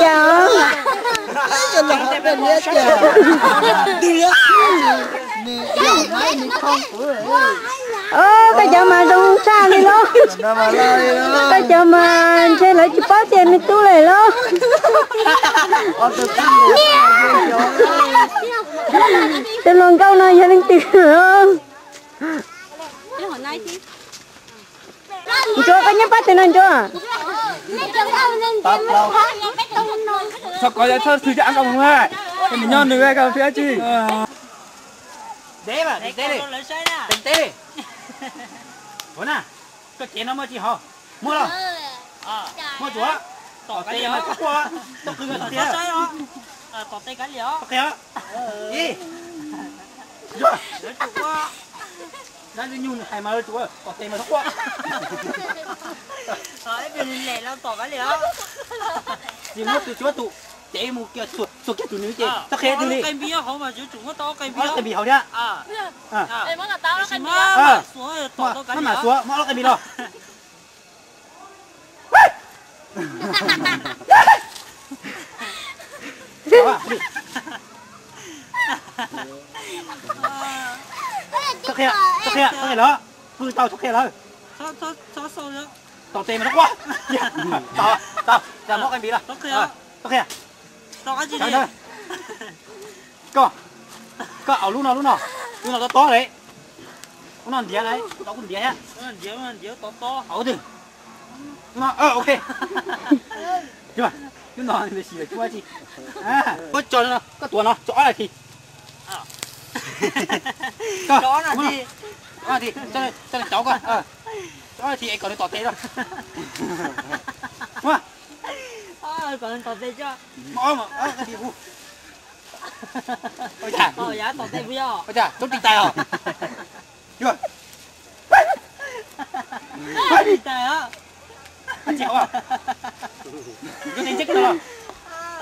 Os, koj cov mas zoo tshaj li lauj. Koj cov mas ntshe lawv tsis paub tias me tub lawm lauj. Tus hluas nkauj no yog leej twg? Ntsuag, koj nyob pab twg no Ntsuag? Txhob kov, txhob xwm cov av nkaus mus, nws nyob nws, koj thiab tsis. Ua na, koj cev no muaj tsis hauv? Muaj los? Muaj tsuav. Tom qe mas txhob quaj, txhob qw, txhob qia. Tom qe os. Dab ntxwg nyoog nws hais mas tsuav, tom qe mas txhob quaj. Tsis muab tus tsuav tus, cev mus kiag, xuas kiag tus nws ces txhob qhia twg li. Ob lub qe npis hauv thiab. Maj mam xuav, muab ob lub qe npis los. Txhob qhia, txhob qhia, txhob qhia lawm. Pw tau txhob qhia lawm. Tom tes mas txhob quaj. Tau, tau, tau, muab qe npis los. Txhob qhia. Koj, koj au lub no, lub no, lub no tob tob li. Lub no ntiav na, kuv tau kuj ntiav thiab. Au twg? Lub no, ok. Lub no nws sim lawm tsis muaj dab tsi. Koj tso no, koj tuav no tso ob las thi. Koj, ob las thi, tso nws cauv koj. Tso ob las thi es kom nws tom tes os. Muab ob, muab ob las thi hu. Ua cas, ua cas tub ti tais os. Ntsib kiag no,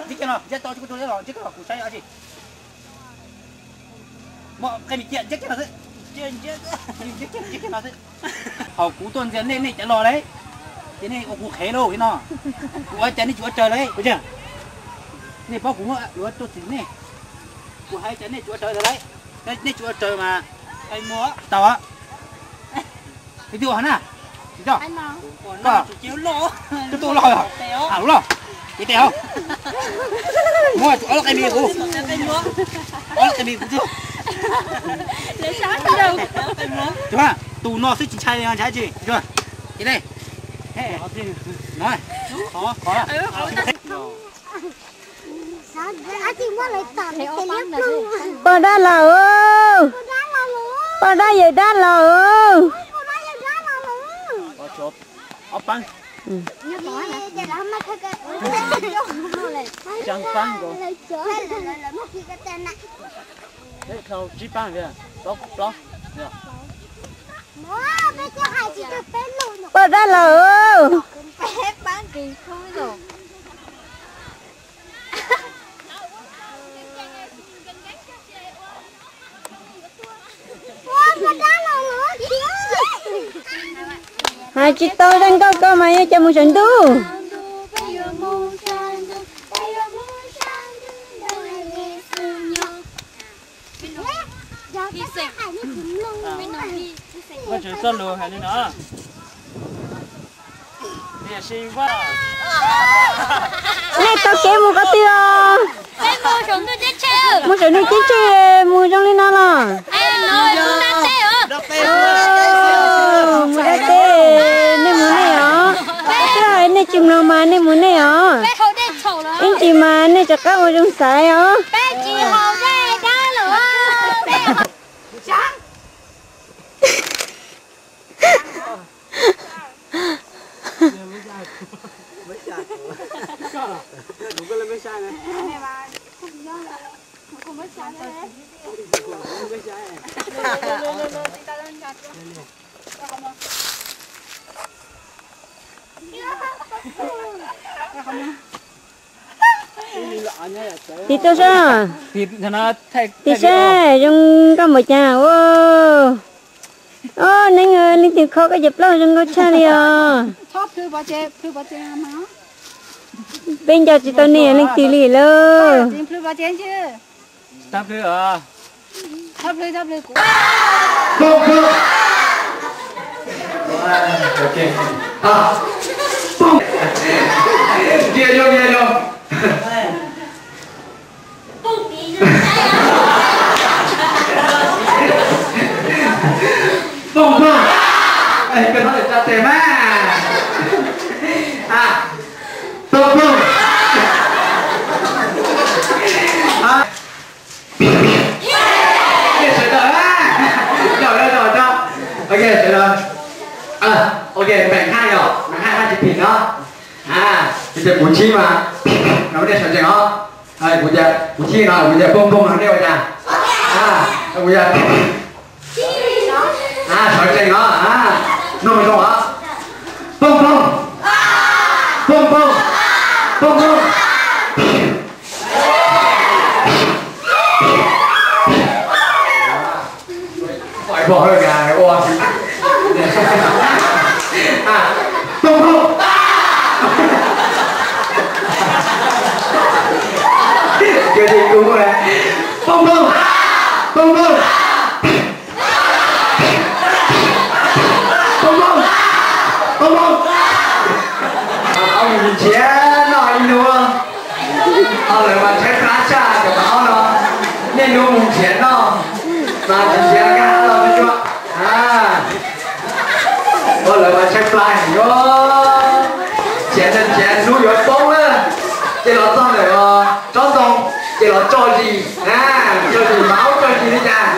ntsib kiag no, ntsib tau tsis kuj rau los ntsib kiag los kuv saib dab tsi. Muab qe npis cia ntsib kiag no xwb. Ntsib kiag no xwb. Thaum kuv tuaj ntxias nej, nej cav los lawm, ces nej ua kuv qhev lauj li no. Kuv ua cas nej tsis ua raws lawm, nej paub kuv muab luav tuaj txim nej. Kuv hais cas nej tsis ua raws lawm, nej tsis ua raws mas tau. Ib tug na, tsis tau. Koj, koj tuaj loj, ha lub loj, cev tes hauv. Muab ob lub qe npis kuv, ob lub qe npis kuv txuag. Tus no xwb tsis ntshai li, ntshai tsis. Cev tes. No, qhov, qhov. Poj dab laus, poj dab yawm dab laus. Poj dab laus. Hais tsis tau zaj nkauj ko mas yog cov mus saum ntuj. Koj tsis txoj lus hais li no. Nej taug kev mus qhov twg os? Mus saum ntuj ceeb tsheej, mus zoo li no los? Mus dab teb, nej mus nej os. Twb hais nej tsis mloog mas nej mus nej os. Ib ntsis mas nej rov qab ua zoo xaiv os. Tim tuaj saib, tim saib zoo nkauj npaum cas. Ua, o, neeg leej twg kho koj cov plaub zoo nkauj tshaj li os. Peb nco tsis tau nej yog leej twg li lawm. Phooj Phooj, koj thov tsa tes mas. Phooj Phooj. Sawv daws, zaum no zaum no. Ok, sawv daws. Ok, npeem haj yom, npeem haj haj tsis phim no. Ces kuv chib mas, no nej sawv tsees os. Kuv tias kuv chib no, kuv tias Phooj Phooj no nej ua cas? Kuv tias, sawv tsees os, mloog zoo os. Phooj Phooj, Phooj Phooj, Phooj Phooj. Phooj Phooj. Phooj Phooj, Phooj Phooj. Phooj Phooj, Phooj Phooj. Ob nus nrhiav noj ib hnub, lawv mas tshaib plab tshaj cov pab no. Niaj hnub mus nrhiav noj, mas tsis nrhiav nkag los tsuag tsuag. Ua lawv mas tshaib plab heev os. Nrhiav nrhiav hnub yuav poob lawm, ces los txog ntawm tsob ntoo, ces los tso zis. Tso zis, mas aub tso zis li cas?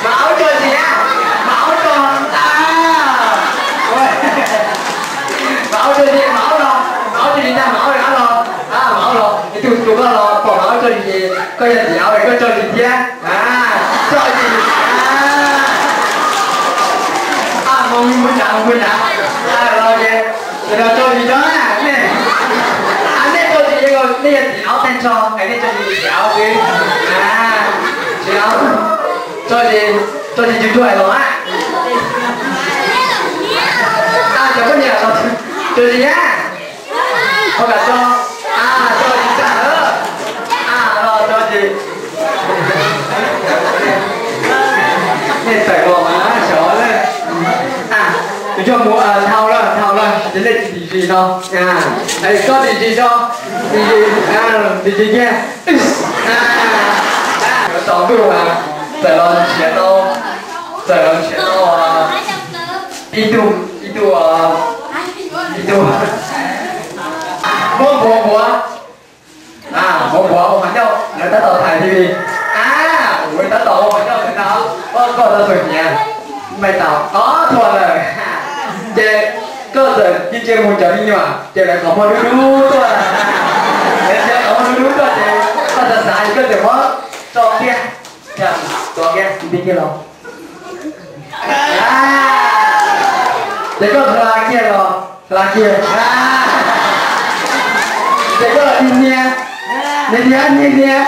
Mas aub tso zis a, mas aub tso, mas aub tso zis, mas aub los, mas aub tso zis ntag, mas aub rov qab los, mas aub los, tus tus koj los pom mas aub tso zis ces koj yog txiv aub es koj tso zis thiab. Tso zis, mus mus nrad mus mus nrad, los ces, ces los tso zis tso na, nej, nej tso zis, nej yog txiv aub tag nrho es nej tso zis txiv aub xwb. Txiv aub, tso zis, tso zis tsuag tsuag los a. Cov poj niam, tso zis a. Ho kam tso, tso zis tag, los tso zis. Nej tawm los mas xyov lawm. Tus yog mus dhau lawm, dhau lawm, ces nej dim zis no. Koj dim zis tso, dim zis, dim zis kiag. Tsaus ntuj, txawm los nrhiav tau, txawm los nrhiav tau ib tug, ib tug, ib tug muab npuav npuav, npuav npuav ua qhov ncauj, lawv tab tom tham T V. Ua tab tom ua qhov ncauj ntawd no, koj tau txog nyiav, npaj tau, ob thuam lawm. Ces koj txawm cia mus cov me nyuam ces lawv qhov muag dub dub tuaj, lawv cia qhov muag dub dub tuaj ces koj xav xav koj txawm muab tso kiag, tso kiag, tib kiag los. Ces koj hla kiag los, hla kiag. Ces koj los hnia hnia, hnia hnia, hnia hnia,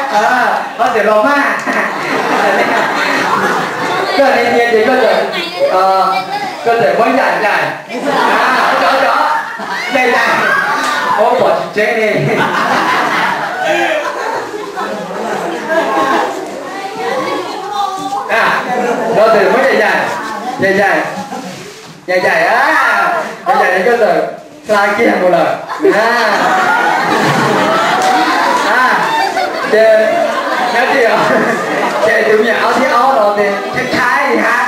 koj txawm los mas. Koj hnia hnia ces koj txawm, koj txawm muab yaim yaim. Cov cov, yaim yaim, ua pom tsis tseeb li. Koj txawm muab yaim yaim, yaim yaim, yaim yaim, yaim yaim koj txawm hla kiag mus lawm. Ces, ces tus me nyuam aub thib ob los ces tshaib tshaib li hab.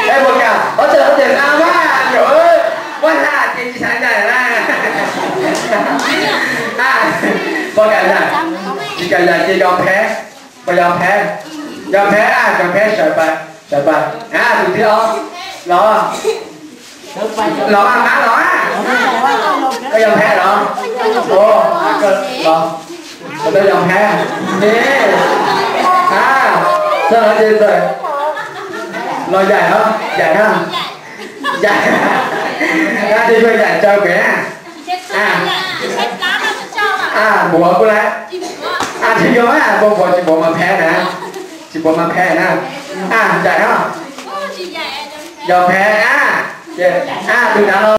Es puas kam, ob txawm ob txawm hla mas, muab hla ces tsis xav yaim na. Puas kam yaim? Tsis kam yaim ces yog phem. Puas yog phem? Yog phem, yog phem sawv pas, sawv pas. Tus thib ob los, los mas los. Koj yog phem los? Los, koj yog phem. Txog no ces txawm los yaim no, yaim no. Yaim, ces yog yaim tsawv pem na. Npuav kuj lawm. Tsis yog, npuav npuav tsis npuav mas phem na. Tsis npuav mas phem na. Yaim no. Yog phem na. Ces a tus dav no